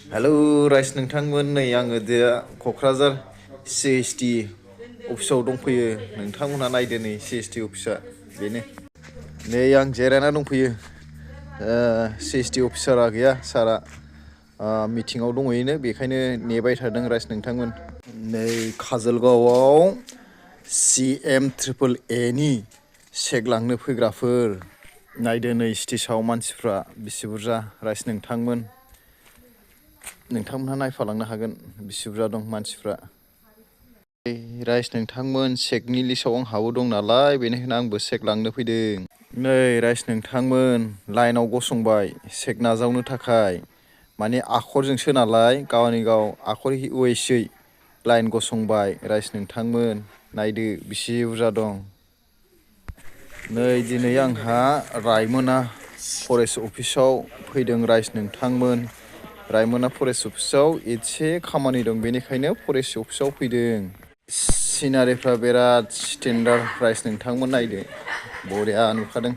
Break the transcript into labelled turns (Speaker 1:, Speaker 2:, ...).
Speaker 1: hello rice नोंथांमोन नै आङो दा क'क्राझार CHD अफिसाव दंफैयो नोंथांमोनहा नायदो नै CHD अफिसा बेनो नै आं जिरायना दंफैयो CHD अफिसारा गैया सारा मिटिंआव दंहैयोनो बेखायनो नेबाय थादों राइस नोंथांमोन नै काजलगावआव CM/AA नि चेक लांनो फैग्राफोर नायदो नै स्टेजआव मानसिफ्रा बेसे बुरजा राइस नोंथांमोनहा नायफालांनो हागोन बेसे बुरजा दं मानसिफ्रा राइस नोंथांमोन चेकनि लिस्टआव आंहाबो दं नालाय बेनिखायनो आंबो चेक लांनो फैदों नै राइस नोंथांमोन लाइनाव गसंबाय चेक नाजावनो थाखाय माने आखरजोंसो नालाय गावनि गाव आखर वेसै लाइन गसंबाय राइस नोंथांमोन नायदो बेसे बुरजा दं नै दिनै आंहा रायमना फरेस्ट अफिसाव फैदों राइस नोंथांमोन रायमना फरेस्ट अफिसाव एसे खामानि दं बेनिखायनो फरेस्ट अफिसाव फैदों सिनारिफ्रा बिराद स्टेन्डार्ड राइस नोंथांमोन नायदो बरिया नुखादों